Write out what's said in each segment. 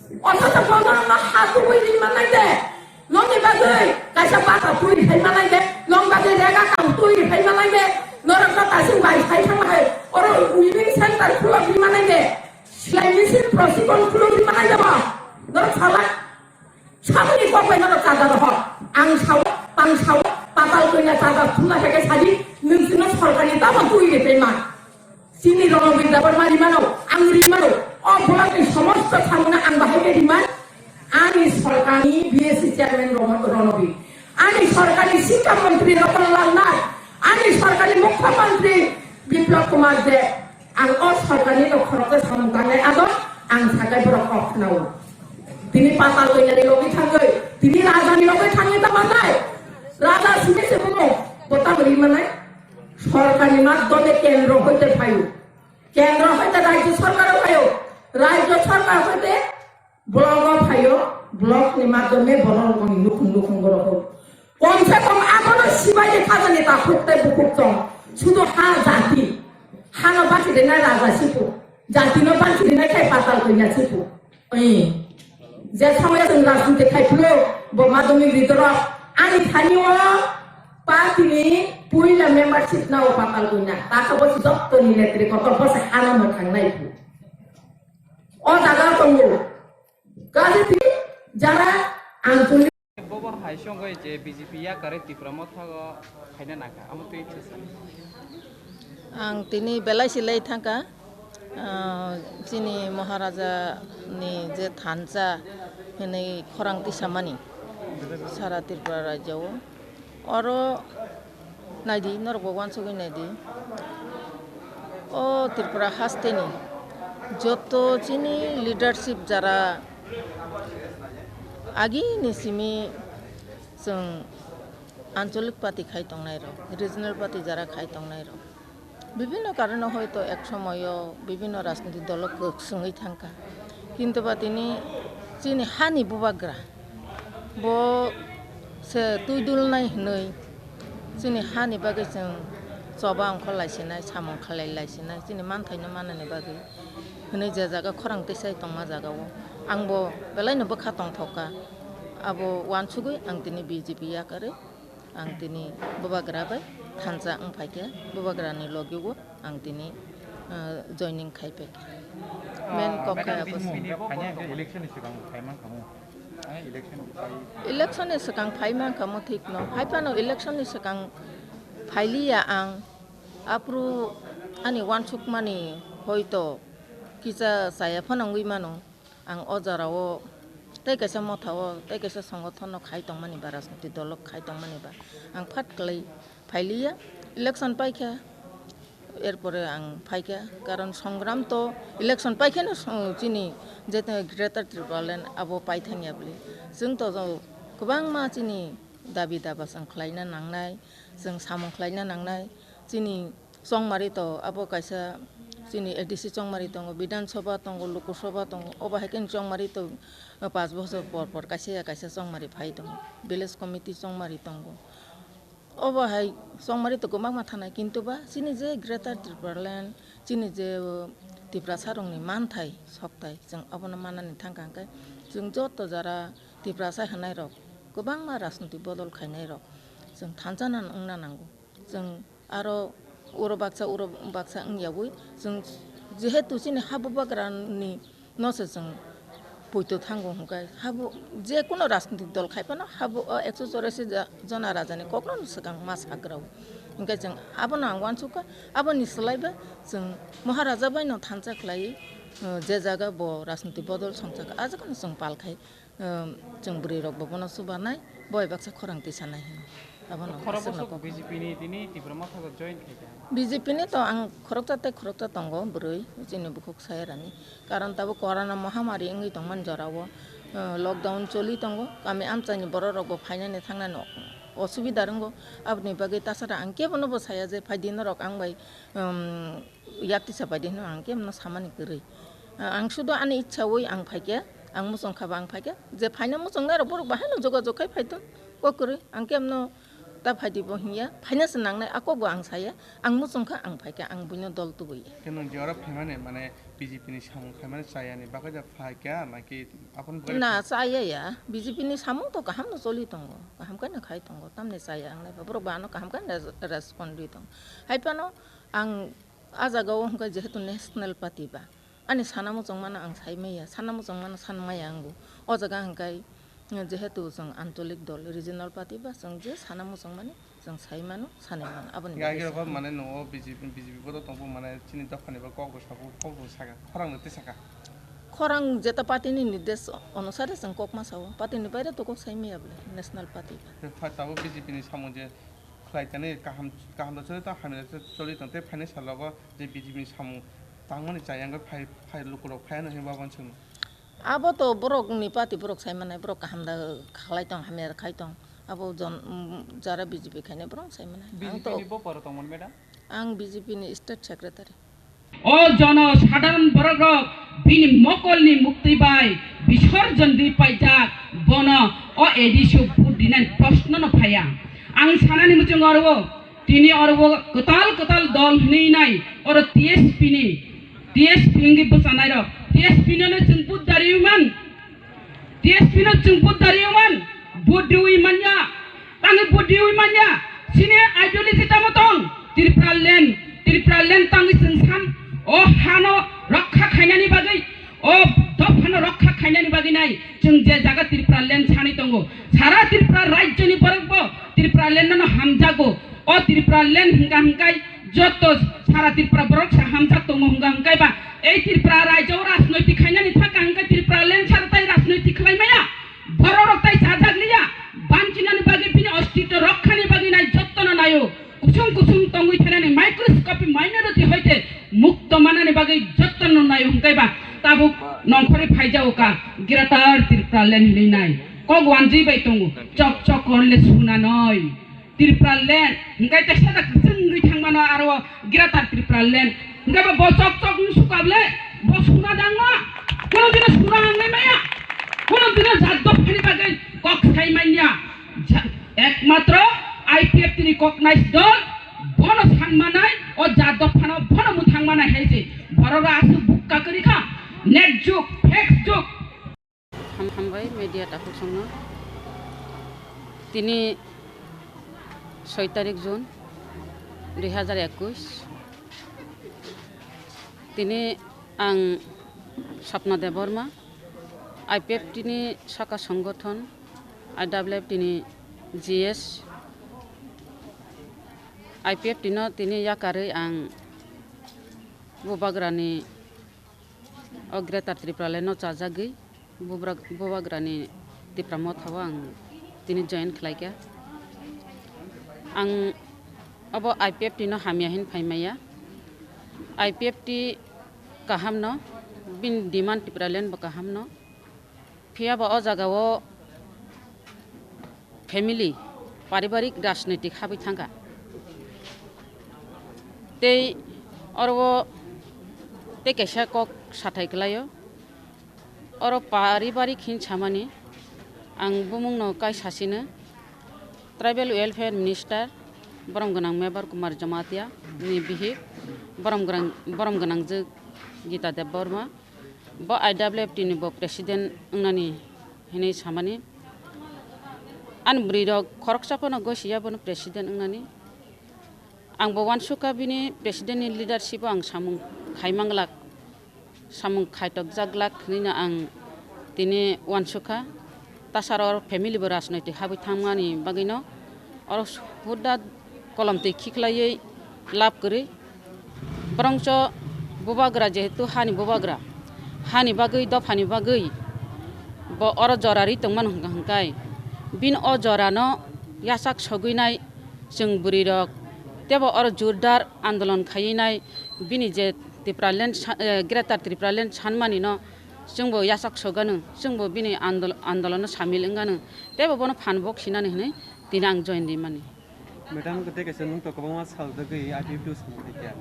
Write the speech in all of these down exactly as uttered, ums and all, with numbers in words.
Othocho bono no ha tubui ri manai de. Nongni bagwi kaisa bata tubui ri phai manai de. Nong bagwi rega kam tubui ri phai manai de. Norok no tasing bai sai thang hai. Oro weaving center khulok ri manai de. Silai machine prosikon khulok ri manai de bo. Norok salai. Saboni kok bai norok chada rohor. Ang sao, tang sao, patal koina chada thumna khe sadi, nung sino sorkari tamo tubui ri phai ma. Chini Ronobir Debbarma rimano, ang rimano, o bolongni somosto samungno ang bahai khe riman, ani sorkarni B S C chairman Rono-, Ronobir, ani sorkarni Sikha Mantri Ratan Lal Nath, ani sorkarni Mukhyamantri Biplab Kumar Deb, ang o sorkarni no khoroksa samung tangnai ado, ang sakai borok kok khnao. Tini patal koinani logi thangwi, tini rajani logi thangwi ta manai, raja simi se bumo, bo tamo rimanai. Sorkarni madhyome kendro hoite phaio. Kendro hoite rajyo sorkaro phaio. Rajyo sorkar hoite blogo phaio. Blogni madhyome bororokni nukhung nukhung borok. Komse kom abono sibaini khajani takhuk tei bukhuk chong. Sudo ha jati. Hano bachirina raja sipu. Jatino bachirina khai patal koina sipu. Oi, je somoyo chwng rajniti khai phuru, bo madhyamik ridorok ani thani o party ni puila membership na o patal koina. Tato bo si jottoni netri kotor bo se hano mwthang nai phu. O jaga tongo. Kaje ti jara ang tuli Bobo hai songwi je B J P yakarwi Tipra mothago khaina nangkha, amo twi khe sa. Ang tini belai silai thangkha, ah, chini Maharaja ni je thansa hinwi khorang tisamani sara Tripura rajyo o. Oro naidi, norok bo uansugwi naidi. O Tripura hasteni joto chini leadership jara agini simi chwng anchalik party khai tongnai rok, regional party jara khai tongnai rok, bibhinno karono hoito ek somoyo bibhinno rajniti dolo kwchwngwi thangkha, kintu ba tini chini hani bubagra bo se twidulnai hinwi chini hani bagwi chwng choba ongkhor laisinai, samung khlai laisinai, chini manthaino manani bagwi hinwi je jaga khorang tisai tongma jagao ang bo belaino bwkha tongthokha. Abo uansugwi ang tini B J P yakarwi ang tini bubagra bai thansa wng phaikha, bubagrani logi o ang tini, ah, joining khai phaikha. Main kok khe abo se. Election ni swkang phai mankha mo thik no, hai phano election ni swkang phailiya ang, aphuru ani uansukmani hoito kisa chaya phano wngwi mano. Ang o jora o tei kaisa motha o tei kaisa songothon no khai tongmani ba, rajniti dolo khai tongmani ba ang phat kwlai phailiya, election paikha, erpore ang phaikha, karon songram to election paikhe no song-, chini je Greater Tipraland abo paithangya bwle. Chwng to kwbangma chini dabi daba chwng khlaina nangnai, chwng samung khlaina nangnai, chini chongmari to abo kaisa chini A D C chongmari tongo, Bidhan Sabha tongo, Lok Sabha tongo, obo hai khe chongmari to, paanch bochor por por kaisa ya kaisa chongmari phai tongo, village committee chongmari tongo. Obo hai chongmari to kwbangma thanai, kintu ba chini je Greater Tipraland, chini je, o, Tiprasa rokni manthai sokthai, chwng abono manani thangkha hwnkhe chwng joto jara Tiprasa hwnai rok, kwbangma rajniti bodol khainai rok chwng thansa na wngna nango. Chwng aro uro baksa, uro baksa wngyawi chwng jehetu chini ha bubagrani no se chwng poito thango hwnkhe, habo je kuno rajnitik dol khai phano habo o ekso chorasi ja-, jona rajani kokno swkang ma sagrao. Hwnkhe chwng abono ang uansukha, aboni swlaiba chwng Maharaja bai no thansa khlaiwi, uh, je jaga bo rajnitik bodol songchakha, a jagano chwng pal khai. Ehm, chwng bwrwi rok bo bono chubanai, bo bai baksa khorang tisanai hino. Abono khorok aswkno bosok kok B J P ni tini Tipra Motha join khai kha. B J P ni to ang khoroksa tei khoroksa tongo bwrwi, chini bukhuk sayarani. Karon tabuk corona mahamari wngwi tongmani jorao, eh, lockdown choli tongo. Kami amchaini borok rok bo phainani thangnani osubida rwngo. Aboni bagwi tasara ang kebono bo saya je phaidi norok ang bai, ehm, yak tisa bai di hino ang kemno samani kwrwi. Ang sudo ani ichha wi ang phaikhe, ang muchung kha ba ang phaikhe, je phaina muchungnai rok borok bahai no jogajog khai phai thung, kok kwrwi. Ang kemno ta phaidi bo hinya, phaina se nangnai, a kok bo ang saya, ang muchung kha, ang phai kha, ang buino dol tubui. Khe nwng je oro phaimani, mane, B J P ni samung khaimani chayani bagwi da phai kha, naki aboni bagwi? Na, chaya ya, B J P ni samung to kaham no choli tongo, kaham khe no khai tongo, tamni chaya ang nai ba, borok bo ano kaham khe no res-, respond rwi tongo. Hai phano ang a jaga o hwnkha jehetu national party ba, ani sana muchung mano ang sai maya, sana muchung mano san maya ang bo. O jaga hwnkhe, eh, jehetu chwng ancholik dol, regional party ba, chwng je sana muchung mani chwng sai mano, sanai mano, aboni bagwi Agi rok sa. Mane no B J P, B J P bodo tongbo, mane chini dophani bo kok rok sabo, kok rok saka, khorang no tisaka. Khorang jeta party ni nirdesh onusare chwng kok ma sao, party ni baire to kok sai maya bole, national party ba. Tei pha-, tabuk B J P ni samung je khlai tani kaham, kaham da choli tong, hamya da choli tong, tei phaini salogo je B J P ni samung tangmani chayang phai, phai lukurok phaiano hinwi wansukno. Abo to borok ni party borok sai manai, borok kaham da khlai tong, hamya da khai tong. Abo jon, mm, jara B J P khainai borok sai manai. Ang to B J P ni bo poro tongmani, madam? Ang B J P ni state secretary. O jono sadharon borok rok bini mokol ni mukti bai bisorjon ri paijak, bono o A D C o vote rinani proshno no phaiya. Ang sanani muchung oro o, tini oro o kwtal kwtal dol hinwi nai oro T S P ni, T S P hinwi bwchanai rok, T S P no no chwng vote dari man. T S P no chwng vote dari man, vote riwi manya, tangwi vote riwi manya, sini ideology tamo tong, Tripura land, Tripura land tangwi chwng san, o hano rokha khainani bagwi, o dophano rokha khainani bagwi nai, chwng je jaga Tripura land sani tongo, sara Tripura rajyoni borok bo Tripura land no hamjago, o Tripura land hingka hingkai, joto sara Tripura borok sa hamjak tongo hwnka hwnkhe ba, ei Tripura rajyo rajnoitik khainani thaka hwnkhe Tripura land sara tai rajnoitik khlai maya, borok rok tai chajak liya, banchinani bagwi bini ostitw rokhani bagwi nai jottono naio, kusung kusung tongwi thanani microscopic minority hoite mukto manani bagwi jottono naio hwnkhe ba, tabuk nongkhorwi phaijago ka Greater Tripura land hinwi nai kok wanjwi bai tongo, chok chok korle suna noi. Tripura land, hingkai kaisa da kwchwng wngwi thangmano aro Greater Tripura land. Hingkai bo, bo chok chok wng sukable, bo suna dangma. Kono dino suna wngnai maya. Kono dino jat dophani bagwi kok sai manya. Ja-, ekmatro I P F T ni kok nai dol, bono san manai, o jat dophano bono muthang manai hai se. Borok aswk bukka kwrwi kha. Net jug, fake jug. Ham-, hambai media takhuk songno. Tini soi tarik June dui hazar ekush. Tini ang Sapna Debbarma, I P F T ni saka songgothon, I W F T ni G S, I P F T no tini yakarwi ang Bubagrani o Greater Tripura Land no chajagwi Bubra-, Bubagrani Tipra Motha o ang tini join khlaikha. Ang obo I P F T no hamya hin phaimaya. I P F T kaham no, bini demand Tripura Land bo kaham no. Phiya ba o jaga o family, paribarik rajnitik habwi thangkha. Tei oro o tei kaisa kok sathai kwlaio. Oro paribarik hin samani ang bumungno kai sasino Tribal Welfare Minister borom gwnang Mebar Kumar Jamatia ni bihik borom gwnang, borom gwnangjwk Gita Debbarma. Bo I W F T ni bo president wngnani hinwi samani. Ani bwrwi rok khoroksa phano gosiya bono president wngnani. Ang bo uansukha bini president ni leadership o ang samung khai manglak, samung khaitok jaglak hinwi no ang tini uansukha. Tasaro family bo rajnoitik habwi thangmani bagwino oro huda kolom twi khiklaiwi lab kwrwi. Borongso bubagra, jehetu hani bubagra, hani bagwi, dophani bagwi bo oro jora ri tongmani hwnkha hwnkhe bini o jorano yachak sogwinai chwng bwrwirok teibo oro jordar andolon khaiwi nai bini je Tipraland sa-, eh, Greater Tipraland sanmani no chwngbo yachak sogano, chwngbo bini andol-, andolono samil wngano, teibo bono phan bok sinani hinwi tini ang join rimani. Madam, tei kaisa nwng to kwbangma sal dagwi I P F T o samung khaikha.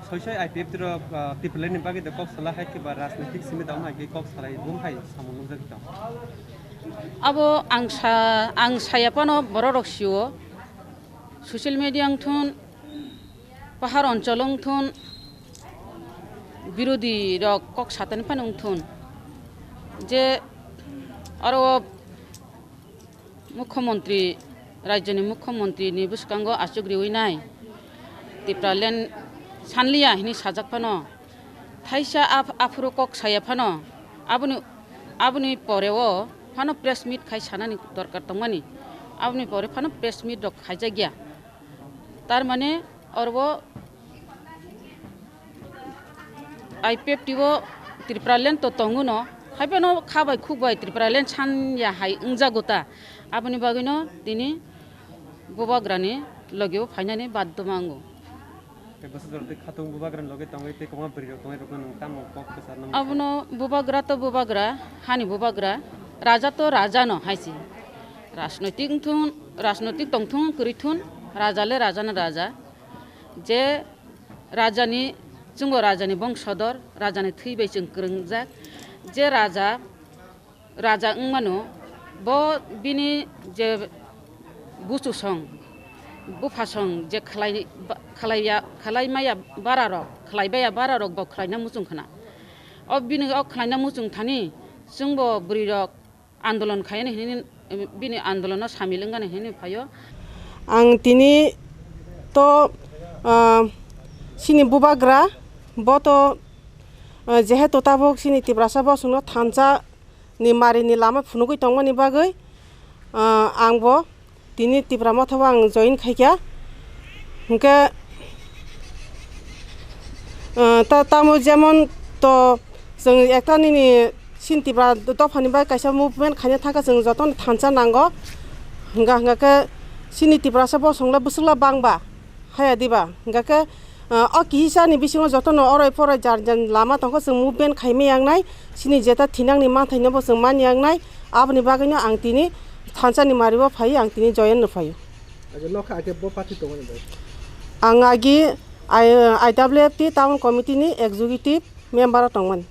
Soi soi I P F T rok, ah, Tipraland ni bagwi de kok sala hai khe ba rajnitik simi da hai khe kok salai bum hai samung nukjagwi tong. Abo ang sa-, ang saya phano borok rok sio. Social media wngthun, pahar onchol wngthun, birodhi rok kok satani phano wngthun, je aro o mukhyamantri, rajyoni mukhyamantri ni bwskango achuk riwi nai, Tipraland sanliya hini sajak phano, thaisa aph-, aphuru kok saya phano, aboni, aboni pore o phano press meet khai sanani dorkar tongmani, aboni pore phano press meet rok khaijakya. Tar mane oro o I P F T o Tipraland to tongo no, hai phano kha bai khuk bai Tipraland sanya hai wngjago ta, aboni bagwi no tini bubagrani logi o phainani baddo mango. Tei bwsajwk tei khatung bubagrani logi tongwi tei kwbangma bwrwi rok tongwi rokno nwng tamo kok kwcharna muchung? Abono bubagra to bubagra, hani bubagra, raja to raja no hai se. Rajnoitik wngthun, rajnoitik tongthun, kwrwi thun, raja le raja no raja. Je rajani, chwngbo rajani bongsodor, rajani thwi bai chwng kwrwngjak. Je raja, raja wngmano, bo bini je buchusong, buphasong je khlai, ba-, khlaiya, khlaimaya bararok, khlaibaya bararok bo khlaina muchung khna. O bini o khlaina muchung thani chwngbo bwrwirok andolon khaiyani hinwi, bini andolono samil wngani hinwi phaio. Ang tini to, ah, chini bubagra, bo to, ah, jehetu tabuk chini Tiprasa bosongno thansa ni mari ni lama phunugwi tongmani bagwi, ah, ang bo tini Tipra Motha o ang join khaikha. Hwnkhe, ah, ta-, tamo jemon to chwng ekta nini chini Tipra dophani bai kaisa movement khaina thangkha, chwng jotono thansa nango. Hwnkha, hwnkha khe chini Tiprasa bosongla bwswkla bangba. Haya diba? Hingkha khe, ah, o kisa ni bisingo jotono oroi poroi jar jar lama tongkha, chwng movement khaimai yangnai, chini jeta thinangni manthaino bo chwng mani yangnai, aboni bagwino ang tini thansa ni mari o phai, ang tini join no phaio. Age nokha age bo party tongmani bai? Ang agi I, I W F T town committee ni executive member o tongmani.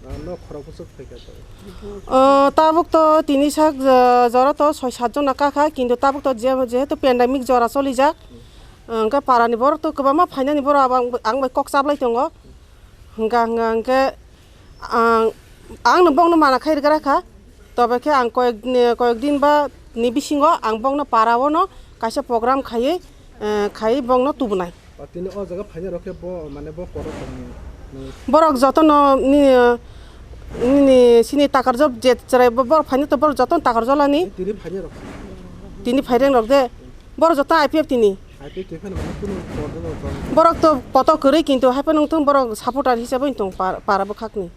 Ah, nok khorok bwswk phaikha to? Ah, tabuk to tini sak, ah, jora to soi sat jona kakha, kintu tabuk to je-, jehetu pandemic jora cholijak, ah, hwnkhe parani borok to kwbangma phainani borok abo ang, ang bai kok chaplai tongo. Hwnkha, hwnkha hwnkhe ang, ang no bokno mana khai rwgra kha, tobe khe ang koyek, koyek din ba ni bisingo ang bokno para o no kaisa program khaiwi, ah, khaiwi bokno tubunai. O tini o jaga phaina rok khe bo, mane bo kotor tongni, nung? Borok jotono ni, nini sini takarjok je chwrai bo-, borok phaina to borok jotono takarjolani. Tini phaina rok? Tini phaireng rok de. Borok joto I P F T ni. I P F T phano mane kunu kotor rok tong? Borok to kotor kwrwi, kintu hai phano wngthung borok supporter hisabe wngthung par-, para bwkhakni.